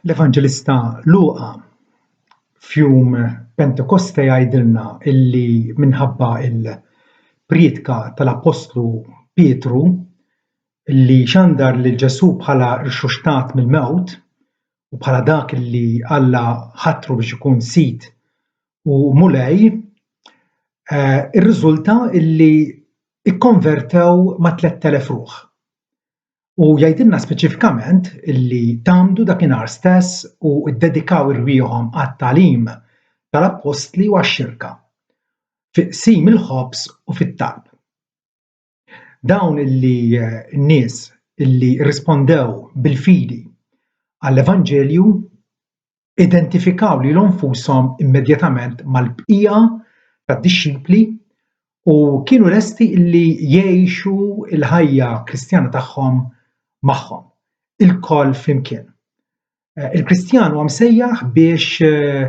L-Evanġelista Luqa f'jum Pentekoste jgħidilna illi minħabba l-prietka tal-Appostlu Pietru li xandar lil Ġesù bħala rxuxtat mill-mewt u bħala dak li Alla ħatru biex ikun Sid u Mulej, eh, irriżulta illi ikkonvertew ma' 3000 ruħ. U jgħidilna speċifikament illi tgħammdu dakinhar stess u ddedikaw irwieħhom għat-tagħlim tal-appostli u għax-xirka, fi qsim il-ħobż u fit-talb. Dawn illi n-nies illi rrispondew bil-fidi għall-Evanġelju identifikaw lilhom nfushom immedjatament mal-bqija tad-dixxipli u kienu lesti li jgħixu l-ħajja Kristjana tagħhom magħhom, ilkoll flimkien. Eh, il-Kristjan huwa msejjaħ biex eh,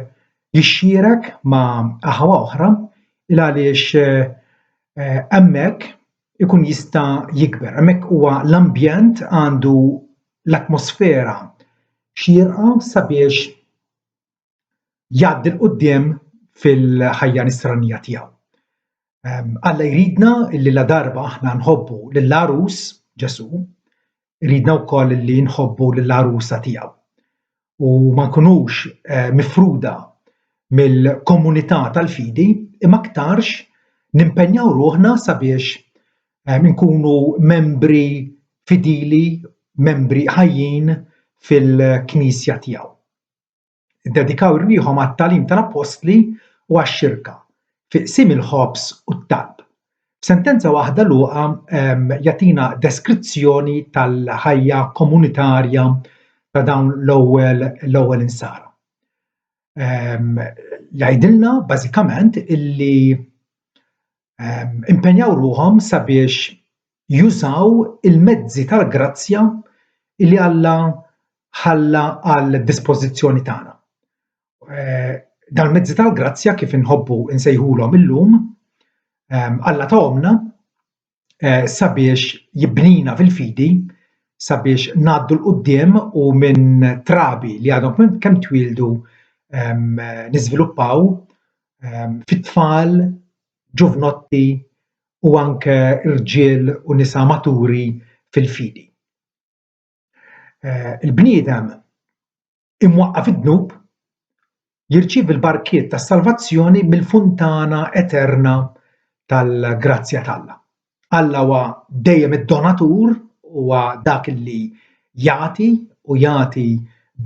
jixxierek ma' aħwa oħra il għaliex eh, hemmhekk ikun jista' jikber. Hemmhekk huwa l-ambjent għandu l-atmosfera xierqa sabiex jgħaddi 'l quddiem fil-ħajja nisranija tiegħu. Ehm, Alla jridna illi la darba aħna nħobbu lill-għarus Ġesù, jridna wkoll li nħobbu lill-għarusa tiegħu. U ma nkunux eh, mifruda mill-komunità tal-fidi, imma aktarx nimpenjaw ruħna sabiex ehm, nkunu membri fidili, membri ħajjin fil-Knisja tiegħu. Iddedikaw irwieħhom għat-tagħlim tal-appostli u għax-xirka, fi qsim il-ħobż u t-talb. F'sentenza waħda Luqa ehm, jagħtina deskrizzjoni tal-ħajja komunitarja ta' dawn l-ewwel l-ewwel insara. Ehm, jgħidilna bażikament illi ehm, impenjaw ruħhom sabiex jużaw il-mezzi tal-grazzja li Alla ħalla għal dispożizzjoni tagħna. Eh, dal-mezzi tal-grazzja kif inħobbu nsejħulhom illum, ehm, Alla tahomna eh, sabiex jibnina fil-fidi, sabiex ngħaddu l-qudiem u minn trabi li għadhom kemm twildu ehm, niżviluppaw ehm, fit-tfal, ġuvnotti u anke rġiel u nisa maturi fil-fidi. Eh, il-bniedem imwaqqa' fid-dnub jirċievi l-barkiet tas-salvazzjoni mill-funtana eterna tal-grazzja t'Alla. Alla huwa dejjem id-donatur, huwa dak li jagħti u jagħti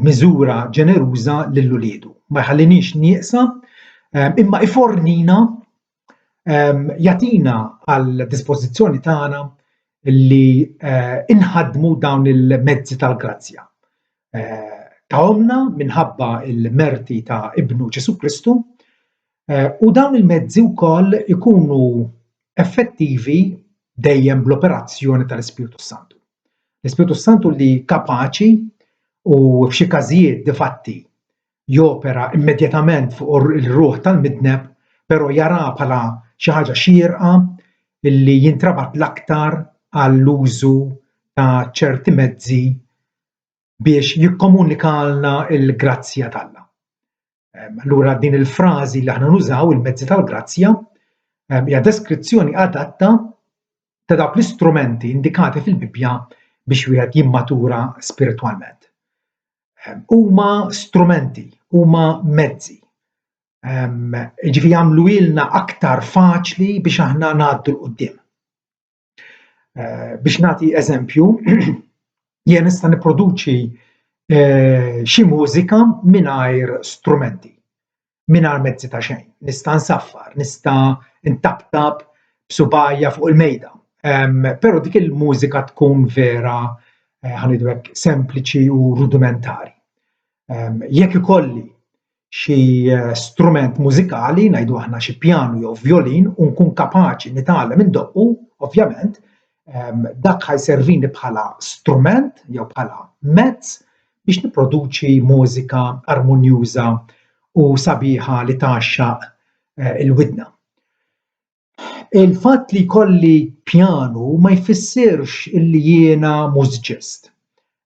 b'miżura ġeneruża lil uliedu. Ma jħalliniex nieqsa, eh, imma ifornina jagħtina għal dispożizzjoni tagħna li eh, inħadmu dawn il-mezzi tal-grazzja. Eh, tahomna minħabba il-merti ta' ibnu Ġesu Kristu eh, u dawn il-mezzi wkoll ikunu effettivi dejjem bl-operazzjoni tal-Ispirtu Santu. L-Ispirtu Santu li kapaċi u f'xi każijiet difatti jopera immedjatament fuq il-ruħ tal-midneb, però jara bħala xi ħaġa xierqa li jintrabat l-aktar għall-użu ta' ċerti mezzi biex jikkomunikalna l-grazzja t'Alla. Ehm, allura din il-frażi li aħna nużaw il-mezzi tal-grazzja ehm, hija deskrizzjoni adatta ta' dawk l-istrumenti indikati fil-Bibbja biex wieħed jimmatura spiritwalment. Ehm, huma strumenti, huma mezzi. Ehm, ġifi jagħmlu ilna aktar faċli biex aħna ngħaddu l-qudiem. Eh, biex nagħti eżempju, jien nista' nipproduċi eh, xi mużika mingħajr strumenti. mingħajr mezzi ta' xejn. Nista' nsaffar, nista' ntaptap b'subgħajja fuq il-mejda. Però dik il-mużika tkun vera eh, ħanidu hekk sempliċi u rudimentari. Jekk ikolli xi eh, strument mużikali, ngħidu aħna xi pjanu jew violin, u nkun kapaċi nitgħallem indoqqu, ovvjament, dak ħajservini bħala strument jew bħala mezz biex nipproduċi mużika armonjuża u sabiħa li tgħaxxaq eh, il-widna. Il-fatt li jkolli pjanu ma jfissirx illi jiena mużiċist.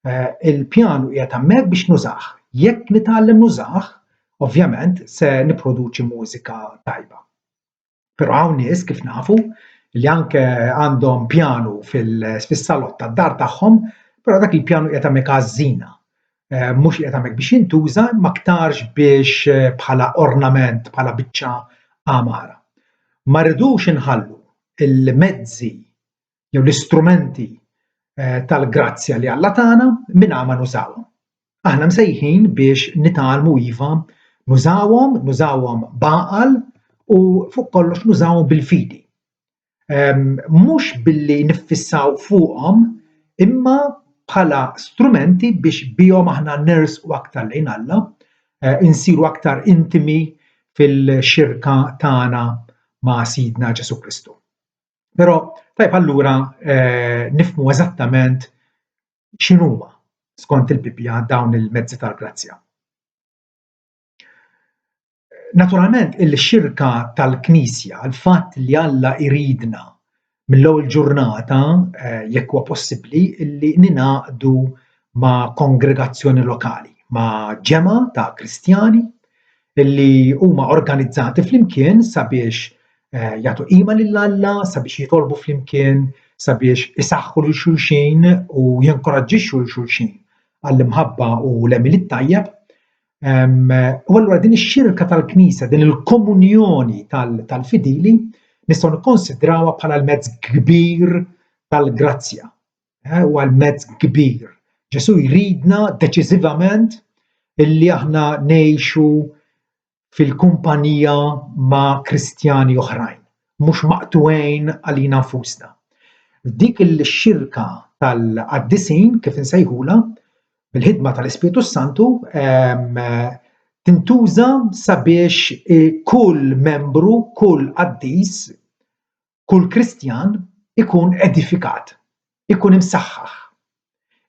Eh, il-pjanu qiegħed hemmhekk biex nużah. Jekk nitgħallem nużah, ovvjament se nipproduċi mużika tajba. Però hawn nies kif nafu li anke għandhom pjanu fis-salott tad-dar tagħhom, però dak il-pjanu qiegħed hemmhekk għaż-żina. Eh, mhux qiegħed hemmhekk biex jintuża, imma aktarx biex eh, bħala ornament, bħala biċċa għamara. Ma rridux inħallu il-mezzi jew l-istrumenti eh, tal-grazzja li Alla tagħna mingħajr ma nużawhom. Aħna msejħin biex nitgħallmu iva nużawhom, nużawhom b'għaqal u fuq kollox nużawhom bil-fidi. Ehm, mhux billi niffissaw fuqhom imma bħala strumenti biex bihom aħna nersqu aktar lejn Alla, eh, insiru aktar intimi fil-xirka tagħna ma' Sidna Ġesu Kristu. Però tajb allura eh, nifmu eżattament x'inhuma skont il-Bibbja dawn il-mezzi tal-grazzja. Naturalment il-xirka tal-Knisja, il-fatt li Alla iridna mill-ewwel ġurnata, eh, jekk huwa possibbli, li ninaqdu ma' kongregazzjoni lokali, ma' ġemgħa ta' Kristjani li huma organizzati flimkien sabiex eh, jagħtu qima lil Alla, sabiex jitolbu flimkien, sabiex isaħħu lil xulxin u jinkoraġġixxu lil xulxin għall-imħabba u l-għemil it-tajjeb. U allura din ix-xirka tal-Knisja, din il-komunjoni tal-fidili, nistgħu nikkonsidrawha bħala l-mezz kbir tal-grazzja. Eh, huwa l-mezz kbir. Ġesù jridna deċiżivament illi aħna ngħixu fil-kumpanija ma' Kristjani oħrajn, mhux maqtugħin għalina nfusna. Dik il-xirka tal-qaddisin, kif insejħula, bil-ħidma tal-Ispirtu Santu, tintuża sabiex eh, kull membru, kull qaddis, kull Kristjan ikun edifikat, ikun imsaħħaħ,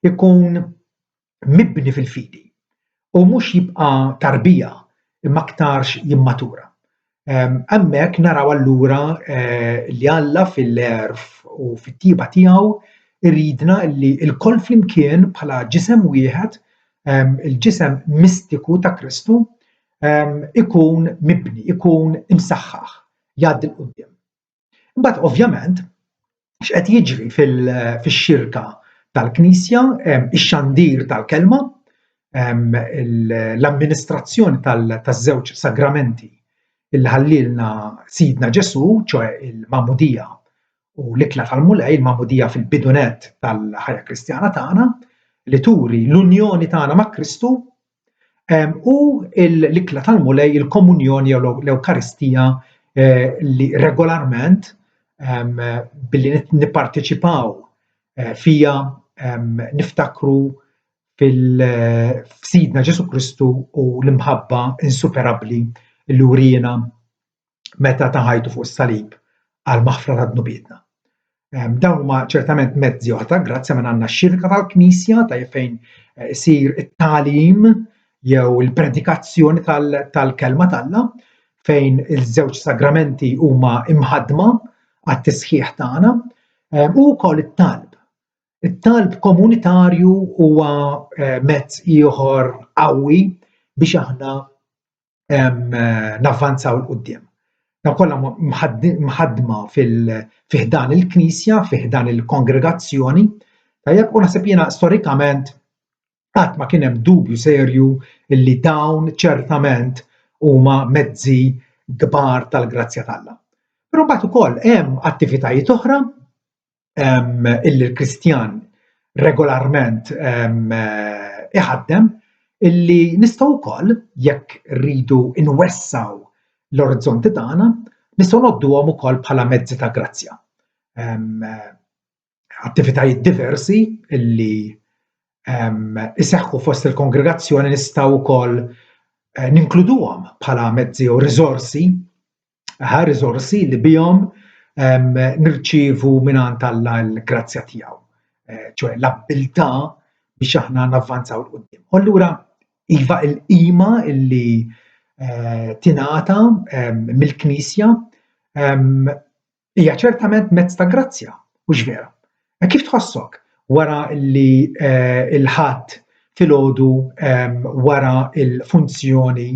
ikun mibni fil-fidi u mhux jibqa' tarbija imma aktarx jimmatura. Hemmhekk naraw allura eh, li Alla fil-għerf u fit-tiba tiegħu iridna li l-koll flimkien bħala ġisem wieħed, il-ġisem mistiku ta' Kristu, ikun mibni, ikun imsaħħaħ, jgħaddi 'l quddiem. Imbagħad ovvjament x'qed jiġri fix-xirka tal-Knisja, ix-xandir tal-kelma, l-amministrazzjoni taż-żewġ sagramenti illi ħallilna Sidna Ġesù, ċoe il-Magħmudija u l-ikla tal-Mulej, il-Magħmudija fil-bidu nett tal-ħajja Kristjana tagħna, li turi l-unjoni tagħna ma' Kristu U l-ikla tal-Mulej, il-komunjoni jew l-Ewkaristija eh, li regolarment billi nipparteċipaw eh, fija niftakru fil-Sidna Ġesu Kristu u l-imħabba insuperabbli li wriena meta ta ħajtu fuq is-salib għal maħfra ta' dnubietna. Dawn huma ċertament mezzi oħra ta' grazzja minn għandna x-xirka tal-Knisja ta' fejn eh, isir it-tagħlim jew il-predikazzjoni tal-kelma t'Alla fejn iż-żewġ sagramenti huma imħaddma għat-tisħiħ tagħna u wkoll it-talb. It-talb komunitarju huwa eh, mezz ieħor qawwi biex aħna navvanzaw 'l quddiem. Dawn kollha mħaddma fi ħdan il-Knisja, fi ħdan il-kongregazzjoni, tajjeb u naħseb jiena storikament qatt ma kien hemm dubju serju li dawn ċertament huma mezzi kbar tal-grazzja t'Alla. Però mbagħad ukoll hemm attivitajiet oħra illi l-Kristjan regolarment iħaddem illi nistgħu wkoll jekk rridu nwessaw l-orizzonti tagħna, nistgħu ngħodduhom ukoll bħala mezzi ta' grazzja. Attivitajiet diversi illi iseħħu fost il-kongregazzjoni nistgħu wkoll eh, ninkluduhom bħala mezzi u riżorsi Aha, riżorsi li bihom nirċievu mingħand Alla l-grazzja tiegħu, eh, ċoe l-abbiltà biex aħna navvanzaw 'l quddiem. U allura iva il-qima illi eh, tingħata mill-Knisja hija ċertament mezz ta' grazzja, hux vera? E kif tħossok wara li eh, il-Ħadd filgħodu wara l-funzjoni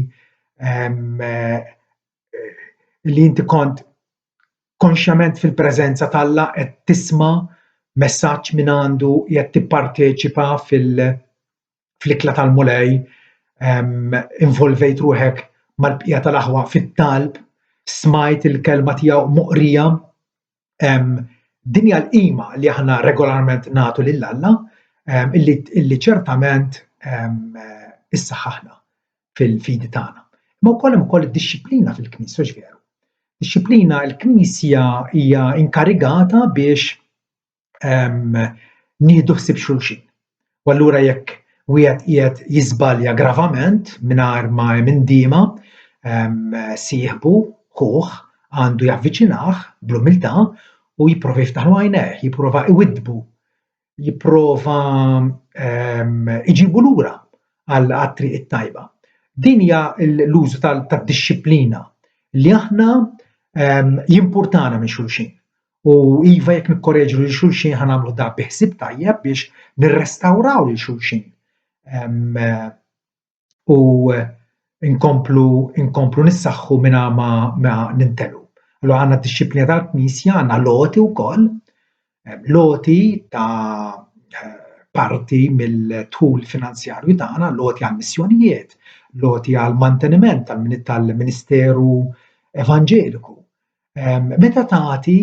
li inti kont konxjament fil-preżenza t'Alla qed tisma' messaġġ minn għandu qed tipparteċipa fil- fl-ikla tal-Mulej, involvejt ruħek mal-bqija tal-aħwa fit-talb, smajt il-kelma tiegħu moqrija. Din hija l-qima li aħna regolarment nagħtu lil Alla illi ċertament issaħħaħna fil-fidi tagħna. Imma wkoll hemm ukoll id-dixxiplina fil-Knisja, veru. Dixxiplina l-Knisja hija inkarigata biex nieħdu ħsieb xulxin. U allura jekk wieħed qiegħed jiżbalja gravament mingħajr ma hemm indiema, sieħbu, ħuh, għandu javviċinah bl-umiltà u jipprova jiftaħlu għajnejh, jipprova iwiddbu, jipprova iġibu lura għat-triq it-tajba. Din hija l-użu tad-dixxiplina li aħna jimpurtana minn xulxin. U iva jekk nikkoreġu lil xulxin ħa nagħmlu da bi ħsieb tajjeb biex nirrestawraw lil xulxin. U nkomplu nkomplu nissaħħu mingħajr ma, ma nintelu. Allura għandna d-dixxiplina tal-Knisja, għandna loti wkoll, loti ta' parti mill-tul finanzjarju tagħna, loti għal missjonijiet, loti għal manteniment tal-ministeru evanġeliku. Meta tagħti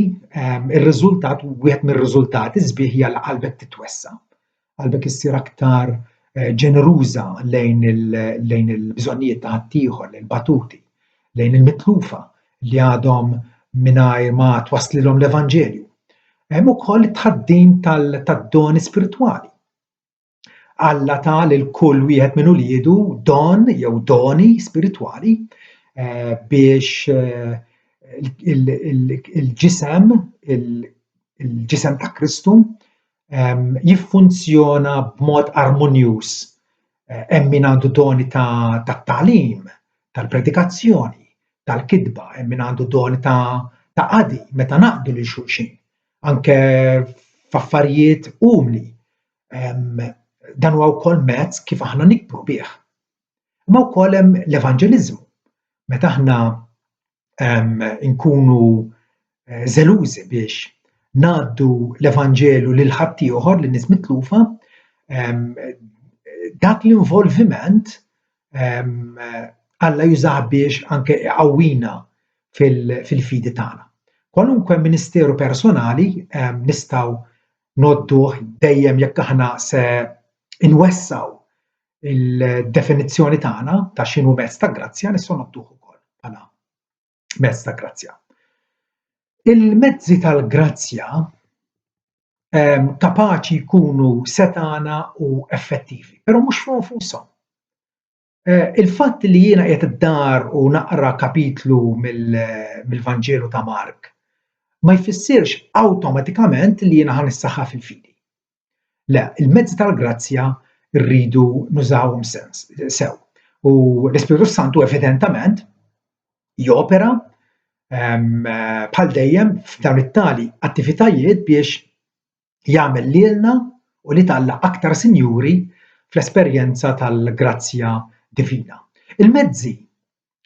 ir-riżultat, wieħed mir-riżultati sbieħ hija li qalbek titwessa'. Qalbek issir aktar eh, ġeneruża lejn il-bżonnijiet ta' ħaddieħor, lejn batuti, lejn il-mitlufa li għadhom mingħajr ma twaslilhom l-Evanġelju. Hemm ukoll it-tħaddim tad-doni spiritwali. Alla ta lil kull wieħed minn uliedu don jew doni spiritwali eh, biex eh, il-ġisem il-ġisem ta' Kristu ehm, jiffunzjona b'mod armonjuż. Eh, hemm min għandu doni ta' tagħlim, tal-predikazzjoni, tal-kitba, hemm min għandu doni ta' qadi meta naqdu lil xulxin, anke f'affarijiet umli Dan huwa wkoll mezz kif aħna nikbru bih. Imma wkoll hemm l-evanġeliżmu. Meta aħna nkunu eh, żelużi biex ngħaddu l-evanġelu lil ħaddieħor lin nies mitlufa, dak l-involviment Alla jużah biex anke iqawwina fil-fidi tagħna. Kwalunkwe ministeru personali nistgħu ngħodduh dejjem jekk aħna se nwessaw il-definizzjoni tagħna ta' x'inhu mezz ta' grazzja nistgħu ngħodduh ukoll bħala mezz ta' grazzja. Il-mezzi tal-grazzja ehm, kapaċi jkunu setana u effettivi, però mhux fuq nfushom. Eh, il-fatt li jiena qiegħed id-dar u naqra kapitlu mill-Vanġelu ta' Mark ma jfissirx awtomatikament li jiena ħa nissaħħa fil-fidi. Le, il-mezzi tal-grazzja rridu nużawhom sens sew. U l-Ispiritu Santu evidentament jopera ehm, bħal dejjem f'dawn it-tali attivitajiet biex jagħmel lilna u li talla aktar sinjuri fl-esperjenza tal-grazzja divina. Il-mezzi,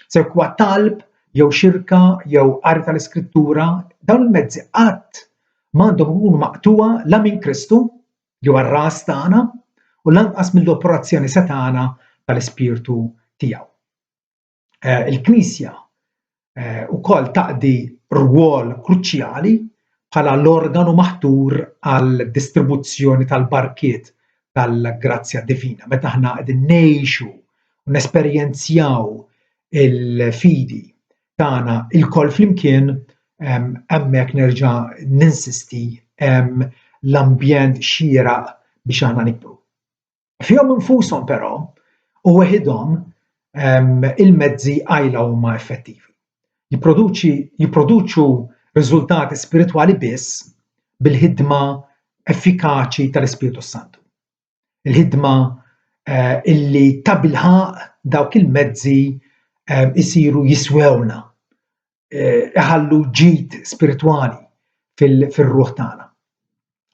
se jkun talb jew xirka jew qari tal-iskrittura, dawn il-mezzi qatt m'għandhom ikunu maqtuwa la minn Kristu jew għar-ras tagħna u lanqas mill-operazzjoni setgħana tal-Ispirtu tiegħu. Eh, il-Knisja eh, ukoll taqdi rwol kruċjali bħala l-organu maħtur għal distribuzzjoni tal-barkiet tal-grazzja divina. Meta aħna qegħdin ngħixu u nesperjenzjaw il-fidi tagħna il-koll flimkien hemmhekk nerġa' ninsisti hemm l-ambjent xieraq biex aħna nikbru. Fihom infushom però u weħidhom il-mezzi qajla huma effettivi. Jipproduċi jipproduċu riżultati spiritwali biss bil-ħidma effikaċi tal-Ispirtu Santu. Il-ħidma eh, illi tabilħaq dawk il-mezzi eh, isiru jiswewna eh, iħallu ġid spiritwali fil-ruħ tagħna.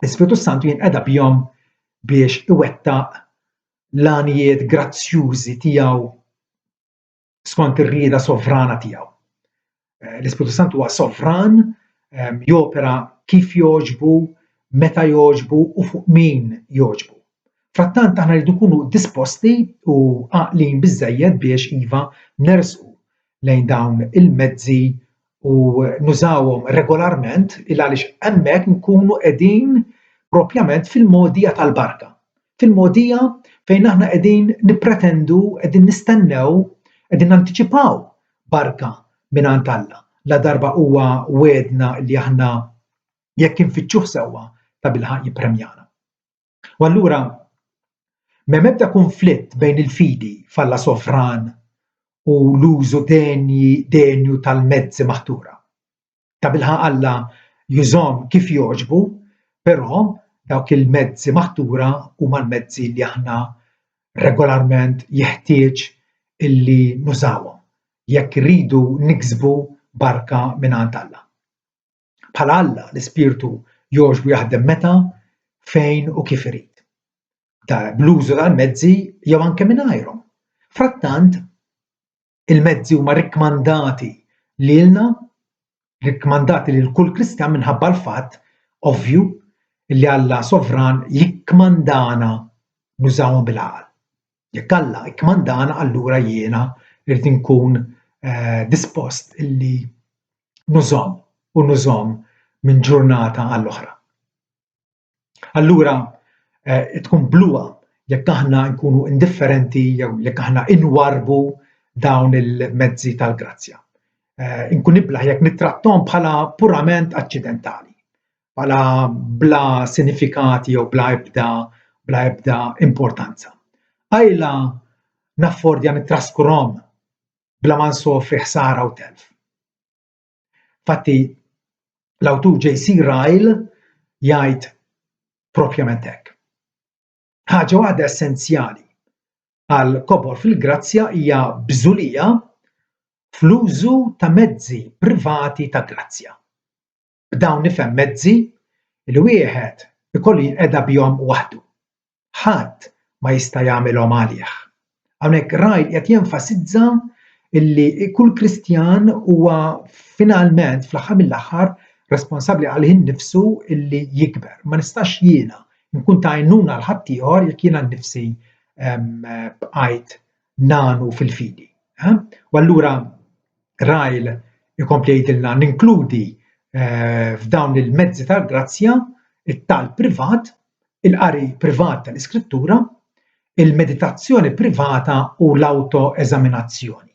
L-Ispirtu Santu jinqeda bihom biex iwettaq l-għanijiet grazzjużi tiegħu skont ir-rieda sovrana tiegħu. Eh, L-Ispirtu Santu huwa sovran, ehm, jopera kif jogħġbu, meta jogħġbu u fuq min jogħġbu. Frattant aħna rridu nkunu disposti u għaqlin biżejjed biex iva nersqu lejn dawn il-mezzi u nużawhom regolarment il għaliex hemmhekk nkunu qegħdin propjament fil-mogħdija tal-barka. Fil-mogħdija fejn aħna qegħdin nippretendu, qegħdin nistennew, qegħdin nantiċipaw barka mingħand Alla. La darba huwa wegħedna li aħna jekk infittxuh sewwa tabilħaqq jippremjana. U allura m'hemm ebda kunflitt bejn il-fidi f'Alla sovran u l-użu denji denju tal-mezzi maħtura. Tabilħaqq Alla jużhom kif jogħġbu, però dawk il-mezzi maħtura huma l-mezzi li aħna regolarment jeħtieġ illi nużawhom jekk irridu niksbu barka mingħand Alla. Bħala Alla, l-Ispirtu jogħġbu jaħdem meta, fejn u kif irid. Da bl-użu tal-mezzi jew anke mingħajrhom. Frattant, il-mezzi huma rikkmandati lilna, rikkmandati lil kull Kristjan minħabba l-fatt ovvju li Alla sovran jikkmandana nużawhom bil-għaqal. Jekk Alla ikkmandana allura jiena rrid inkun eh, dispost illi nużhom u nużhom minn ġurnata għall-oħra. Allura eh, tkun bluha jekk aħna nkunu indifferenti jew jekk aħna inwarbu dawn il-mezzi tal-grazzja. Eh, inkun iblaħ jekk nittrattom bħala purament aċċidentali, bħala bla sinifikati jew bla ebda bla ebda importanza. Għajla naffordja nittraskurhom bla ma nsofri ħsara u telf. Fatti, l-awtur J.C. Ryle jgħid propjament hekk. Ħaġa waħda essenzjali għal kobor fil-grazzja hija bżulija fl-użu ta' mezzi privati ta' grazzja. B'dawn nifhem mezzi li wieħed ikollu jinqeda bihom waħdu. Ħadd ma jista' jagħmilhom għalih. Hawnhekk Ryle qiegħed jenfasizza illi kull Kristjan huwa finalment fl-aħħar mill-aħħar responsabbli għalih innifsu illi jikber. Ma nistax jiena nkun ta' għajnuna għal ħaddieħor jekk jiena nnifsi bqajt nagħnu fil-fidi. U allura Ryle ikompli jgħidilna ninkludi eh, f'dawn il-mezzi tal-grazzja it-talb privat, il-qari privat tal-iskrittura, il-meditazzjoni privata u l-autoeżaminazzjoni.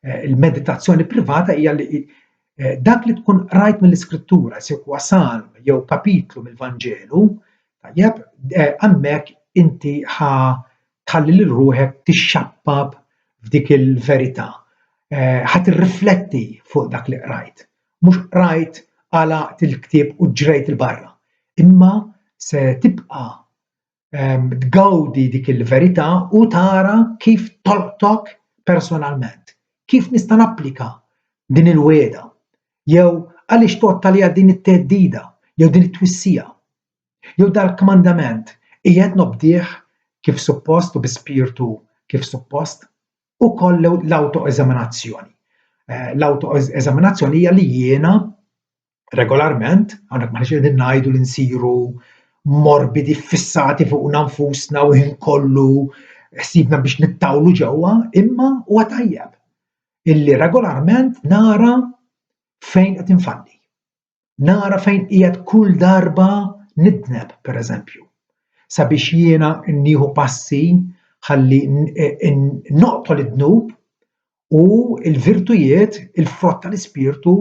Eh, il-meditazzjoni privata hija li eh, dak li tkun qrajt mill-iskrittura, se huwa salm jew kapitlu mill-Vanġelu, tajjeb, hemmhekk inti ħa tħalli lil ruħek tixxappab f'dik il-verità. Eh, ħa tirrifletti fuq dak li qrajt. Mhux qrajt għalaqt il-ktieb u ġrejt il-barra. Imma se tibqa' ehm, tgawdi dik il-verità u tara kif tolqtok personalment. Kif nista' napplika din il-weda jew għaliex tgħodd għalija din it-theddida jew din it-twissija. Jew dal-kmandament qiegħed nobdih kif suppost u bi spirtu kif suppost? Ukoll l-awtoeżaminazzjoni. Eh, l-awtoeżaminazzjoni hija li jiena regolarment, hawnhekk ma qegħdin ngħidu li nsiru morbidi fissati fuq nfusna u ħin kollu ħsibna biex nittawlu ġewwa, imma huwa tajjeb illi regolarment nara fejn qed infalli. Nara fejn qiegħed kull darba nidneb, pereżempju, sabiex jiena nieħu passi ħalli noqtol id-dnub u l-virtujiet, il-frott tal-Ispirtu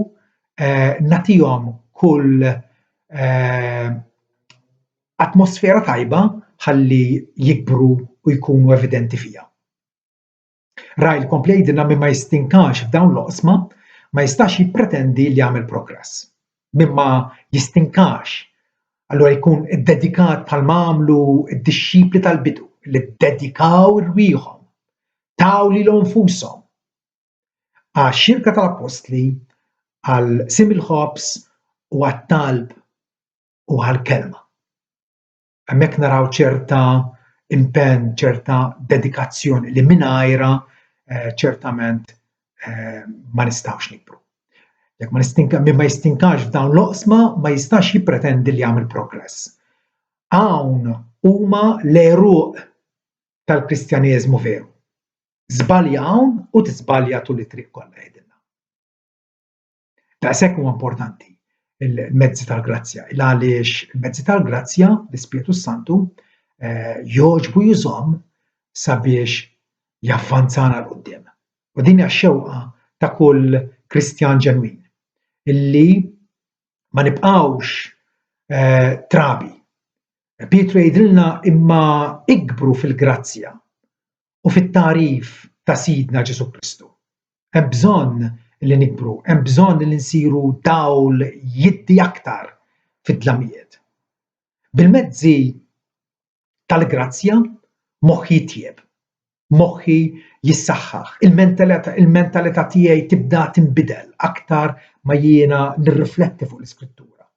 eh, nagħtihom kull eh, atmosfera tajba ħalli jikbru u jkunu evidenti fija. Ryle kompla jgħidilna min ma jistinkax f'dawn l-oqsma ma jistax jippretendi li jagħmel progress. Min ma jistinkax allura jkun iddedikat bħalma għamlu d-dixxipli tal-bidu li ddedikaw irwieħhom, taw lilhom nfushom għax-xirka tal-appostli, għal sim il-ħobż u għat-talb u għall-kelma. Hemmhekk naraw ċerta impenn, ċerta dedikazzjoni li mingħajrha eh, ċertament eh, ma nistgħux nikbru. Jekk ma nistinka min ma jistinkax f'dawn l-oqsma ma jistax jippretendi li jagħmel progress. Hawn huma l-għeruq tal-Kristjaneżmu veru. Żbalja hawn u tiżbalja tul it-triq kollha jgħidilna. Daqshekk huwa importanti il-mezzi tal-grazzja, il għaliex il-mezzi tal-grazzja l-Ispirtu Santu eh, jogħġbu jużhom sabiex javvanzana 'l quddiem. U din hija x-xewqa ta' kull Kristjan ġenwin illi ma nibqgħux eh, trabi. Pietru jgħidilna imma ikbru fil-grazzja u fit-tagħrif ta' Sidna Ġesù Kristu. Hemm bżonn li nikbru, hemm bżonn li nsiru dawl jiddi aktar fid-dlamijiet. Bil-mezzi tal-grazzja moħħi jitjieb, moħħi jissaħħaħ, il-mentalità tiegħi tibda tinbidel aktar ma jiena nirrifletti fuq l-iskrittura,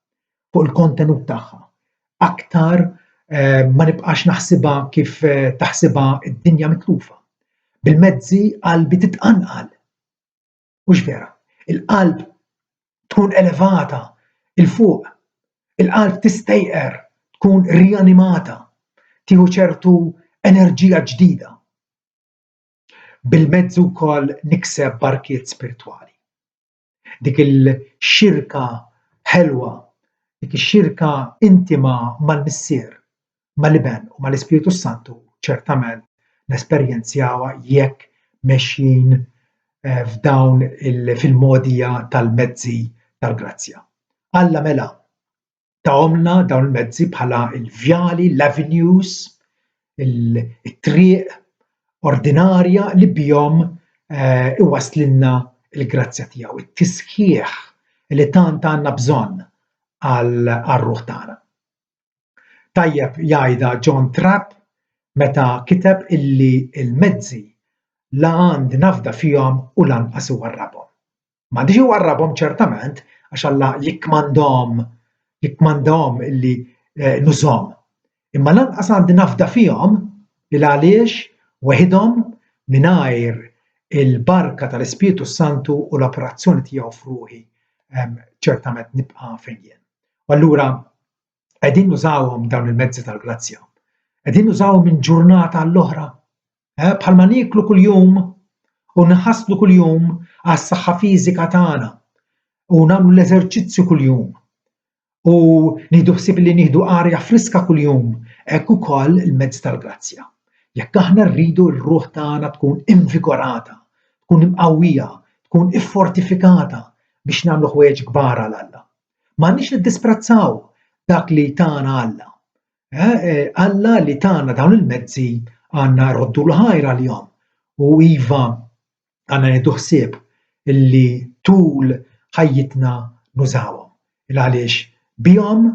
fuq il-kontenut tagħha, aktar eh, ma nibqax naħsibha kif eh, taħsibha d-dinja mitlufa. Bil-mezzi qalbi titqanqal Mhux vera. Il-qalb tkun elevata 'il fuq. Il-qalb tistejqer, tkun rianimata, tieħu ċertu enerġija ġdida. Bil-mezzi wkoll nikseb barkiet spiritwali. Dik il-xirka ħelwa, dik ix-xirka intima mal-Missier mal-Iben u mal-Ispirtu s-Santu ċertament nesperjenzjawha jekk mexjin eh, f'dawn fil-mogħdija tal-mezzi tal-grazzja. Alla mela tahomlna dawn il-mezzi bħala il-vjali, l-avenues, il-triq ordinarja li bihom eh, iwasslilna il-grazzja tiegħu, it-tisħiħ li tant għandna bżonn għal-ruħ tagħna. Tajjeb jgħidha John Trapp meta kiteb illi l-mezzi la għandi nafda fihom u lanqas iwarrabhom. M'għandix iwarrabhom ċertament għax Alla jikkmandahom jikkmandahom illi eh, nużhom. Imma lanqas għandi nafda fihom il għaliex weħidhom mingħajr il-barka tal-Ispirtu Santu u l-operazzjoni tiegħu f'ruħi ċertament nibqa' fejn jien. U allura qegħdin nużawhom dawn il-mezzi tal-grazzja. Qegħdin nużawhom minn ġurnata għall-oħra. Eh, bħalma nieklu kuljum u nħasslu kuljum għas-saħħa fiżika tagħna u nagħmlu l-eżerċizzju kuljum u nieħdu ħsieb li nieħdu arja friska kuljum, hekk ukoll il-mezz tal-grazzja. Jekk aħna rridu r-ruħ tagħna tkun invigorata, tkun imqawwija, tkun iffortifikata biex nagħmlu ħwejjeġ kbar għal Alla. M'għandniex niddisprezzaw dak li tana Alla. Eh, eh, Alla li tana dawn il-mezzi għandna rroddu l-ħajr għalihom. U iva għandna nieħdu ħsieb illi tul ħajjitna nużawhom. Il għaliex bihom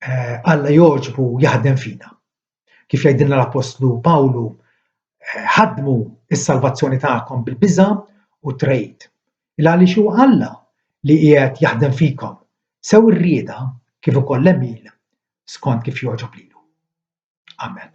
eh, Alla jogħġbu jaħdem fina. Kif jgħidilna l-Appostlu Pawlu, eh, ħadmu s-salvazzjoni tagħkom bil-biża' u trejt. Il għaliex huwa Alla li qiegħed jaħdem fikom, sew ir-rieda kif ukoll l-għemil skont kif jogħġob lilu. Amen.